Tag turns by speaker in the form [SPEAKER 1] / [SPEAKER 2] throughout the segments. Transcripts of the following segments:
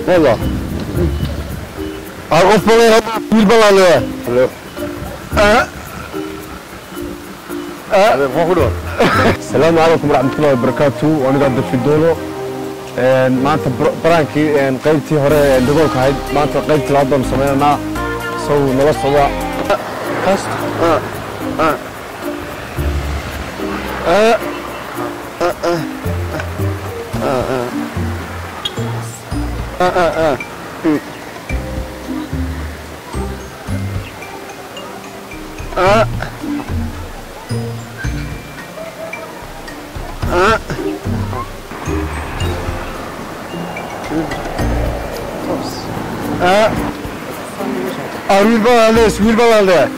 [SPEAKER 1] والله qof baa wiil baa leeyahay.
[SPEAKER 2] Asalaamu calaykum waraxmatullahi wabarakaatu. Aniga Abdifidolo. Maanta baraankii qaybtii hore ee dhagoolka ahayd, maanta qaybtii labaad baanu sameynaynaa. Sow nala socda.
[SPEAKER 1] Wiil baa leeyahay, wiil baa leeyahay.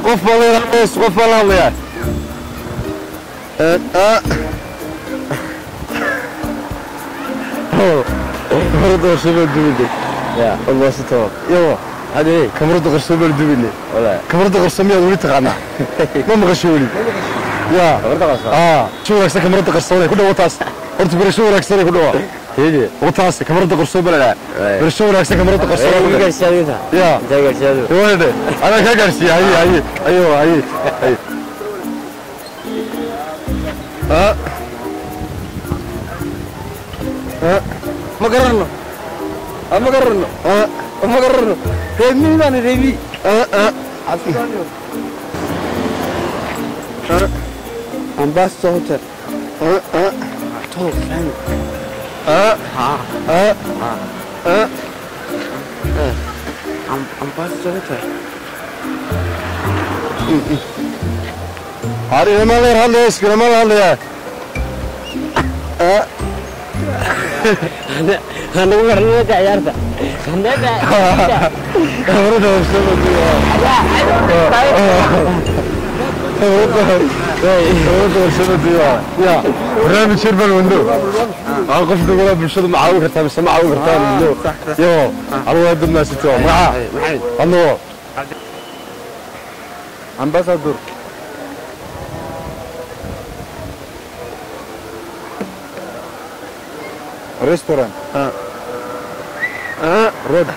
[SPEAKER 1] Qof baa leeyahay, qof baa leeyahay. Kamarada qarsoon baan duminay. Allah sito. Yawa.
[SPEAKER 2] Hadi.
[SPEAKER 1] Kamarada qarsoon baan duminay. Kamarada qarsoon miyaad weli taqaanaa? Ma maqasho weli? Ya.
[SPEAKER 2] Kamarada qarsoon.
[SPEAKER 1] Soo wanaagsan kamarada qarsoon ay ku dhawo taas. Horta barasho wanaagsan ay ku dhawo.
[SPEAKER 2] Hidi.
[SPEAKER 1] Wataas kamarada qarsoon baa la. Barasho wanaagsan kamarada qarsoon. Ya.
[SPEAKER 2] Intee gaarsiiyay?
[SPEAKER 1] Wayde. Ana ka gaarsiiyay. Haye haye. Ayo haye. Haye.
[SPEAKER 3] Ma garanno, ma garanno, ma garanno. Reemi baan reemi. Ambassador Hotel. Ambassador Hotel.
[SPEAKER 1] Hari ilma leer hadlaya, ilma hadlaya.
[SPEAKER 3] Anagu marnada ciyaarta.
[SPEAKER 1] Kamarada qarsoon baan duminay. Kamarada qarsoon baan duminay. Ya, barnaamij yar baan wadno. Aan qof dhagolaa bulshada ma caawin kartaa mise ma caawin kartaa wadno. Yo, anigu waa dad maasito. Magaca? Adna.
[SPEAKER 2] Ambassador. Restaurant. Road.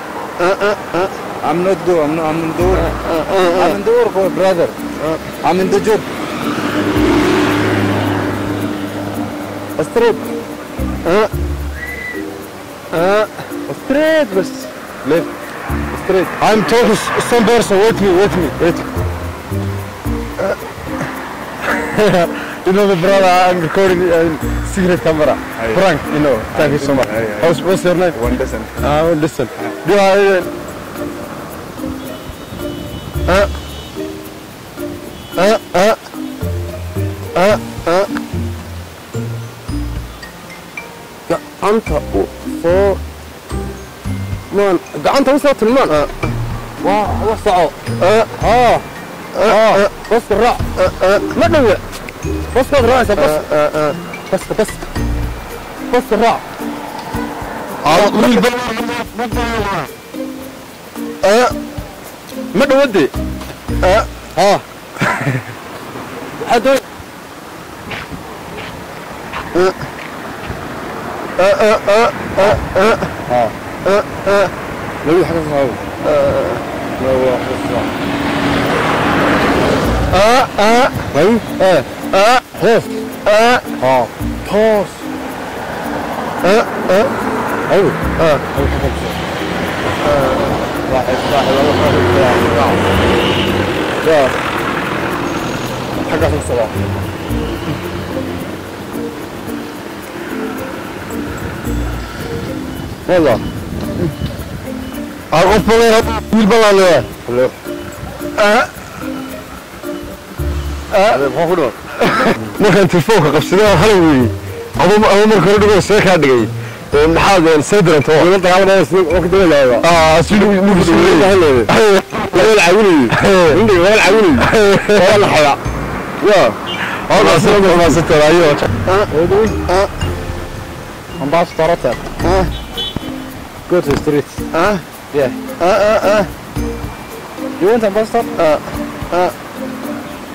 [SPEAKER 2] I'm not go. I'm not. I'm in the work. I'm in the work, brother. I'm in the job. Straight. Straight, بس. Left. Straight.
[SPEAKER 1] I'm talking to some person. Wait me, wait me, wait. You know the brother, I'm recording secret camera. Frank, you know. Thank you so much. What's your name?
[SPEAKER 2] Wonderson.
[SPEAKER 1] Wonderson. Do you have
[SPEAKER 3] Gacanta u soo maan, gacanta u soo tilmaan. Waa wax soco. Ha bas raac. Ma dhowe. Bas baad raacaysaa, bas bas bas bas raac.
[SPEAKER 1] Wiil baa ma dhawade.
[SPEAKER 3] Ha waxaad doon.
[SPEAKER 2] لو حاجة صعبة. لو حاجة صعبة.
[SPEAKER 1] Hoos.
[SPEAKER 2] Toos. أيوه. واحد واحد والله. حاجة في الصباح.
[SPEAKER 1] والله qof baa leeyahay, wiil baa leeyahay. Markaan telefoonka qabsaday waan halay weeyey. Adoo adoo marka hore dhigoo see kaa dhigay. Maxaad see dareentay?
[SPEAKER 2] Dagaalamaya, si oo ka dagaalaya.
[SPEAKER 1] Si lagu leeyahay. Wala caawinay indhiga wala caawinay waa la xayaa ya waa soo ma soo ayo.
[SPEAKER 3] Ambassador Hotel. Go to the street. Yeah. You want Ambassador?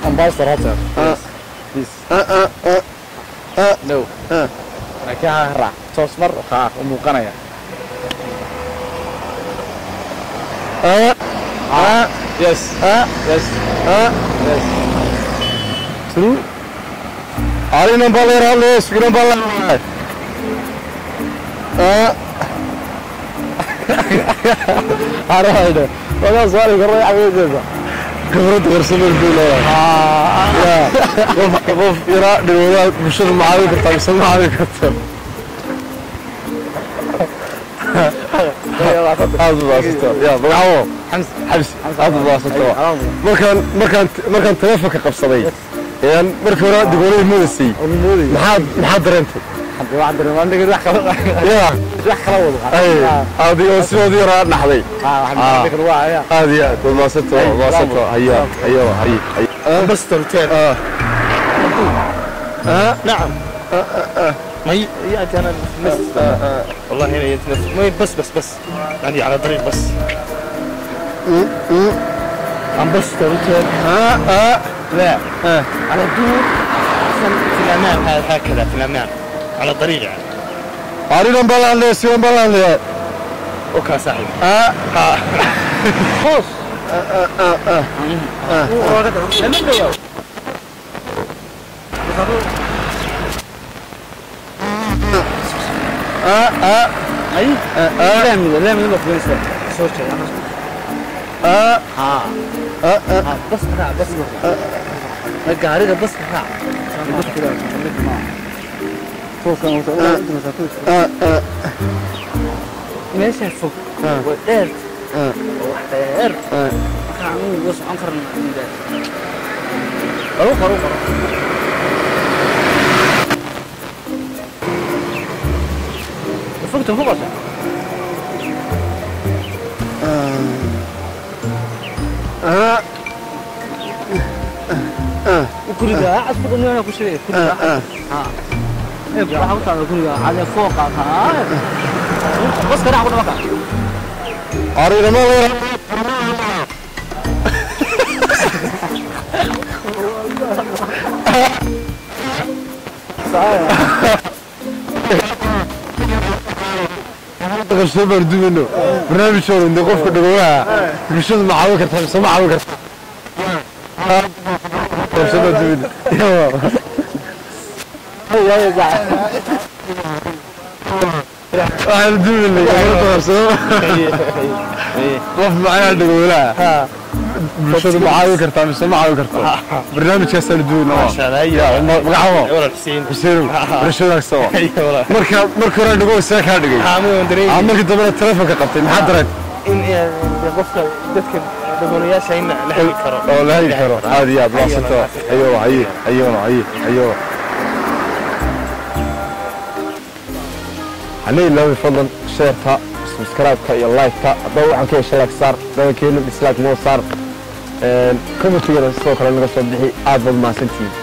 [SPEAKER 3] Ambassador Hotel. Yes. This. No. Laakiin ha raac. Toos mar ha u muuqanaya. Yes. Yes. Yes.
[SPEAKER 1] True. Arinan baa la suginan baa la.
[SPEAKER 3] Arayda. Wada su'aal garay caawiyaysa.
[SPEAKER 1] Khibrad qarsoon buu leeyahay. Ya qof yara dhawada bulshada ma caawin kartaa mise ma caawin kartaa? Aad baa sito ya magacaabo
[SPEAKER 3] Xamsi.
[SPEAKER 1] Xabsi aad baa sito. Markaan telefonka qabsaday ayaan markii hore digoolay moodasay. Maxaad dareentay?
[SPEAKER 3] Waxaan dareemaa aniga wax kala
[SPEAKER 1] ya
[SPEAKER 3] wax kala wado.
[SPEAKER 1] Ay adigo sidoodii yaraa dhaxday.
[SPEAKER 3] Waxaan aniga waa ya.
[SPEAKER 1] Aad iyo aad waa sito waa sito haya haya haya.
[SPEAKER 4] Ambassador Hotel. نعم. ما هي ياتي انا نفس والله هنا يتنفس ما هي بس بس بس يعني على طريق بس. Ambassador Hotel. لا على الدور في الامام هكذا في الامام على الطريق يعني.
[SPEAKER 1] Arinan baa la hadlaya sidan baa la hadlaya.
[SPEAKER 4] اوكي صاحبي.
[SPEAKER 3] Hoos. Ay. Laamida la fulaysa. Soo jeeda. Ha. Bas raac bas. Gaariga bas raac. Bas raac. Toosan oo meesha fog waa dheer wax dheer marka anu uga socon karna qaro qaro qaro fogta fogasa. Kuriga casku qonaa ku sheegay kuriga ha ee waxa u taala kuriga hada fooqa ha bas ka raac ku dhawaa.
[SPEAKER 1] Arinan baa la. Soo bardumino barnaamij hore inda qofka dhagowaha bulshada ma caawin kartaa mise ma caawin kartaa? Soo bardumino waxaan duminay khibrad qarsado qof macnaha dhagowlaha bulshada ma caawin kartaa mise ma caawin kartaa? Barnaamijkaasaan duminay. Magacaabo?
[SPEAKER 4] ولا حسين.
[SPEAKER 1] Xuseen barasho wanaagsan. Marka hore dhagow see kaa dhigay markii dambena telefonka qabtay maxaa dareentay?
[SPEAKER 4] In qofka dadka dhagoolayaasha in la heli karo
[SPEAKER 1] oo la heli karo. Aad iyo aad waa sito ayo haye ayo haye ayo. Hana ilaawi fadlan sheerta, subscribe-ka iyo like-ka. Haddaba waxaan ka heshay like saar, dabankeena dislike noo saar, commentigana sidoo kale naga soo bixi. Aad baad mahadsantihiin.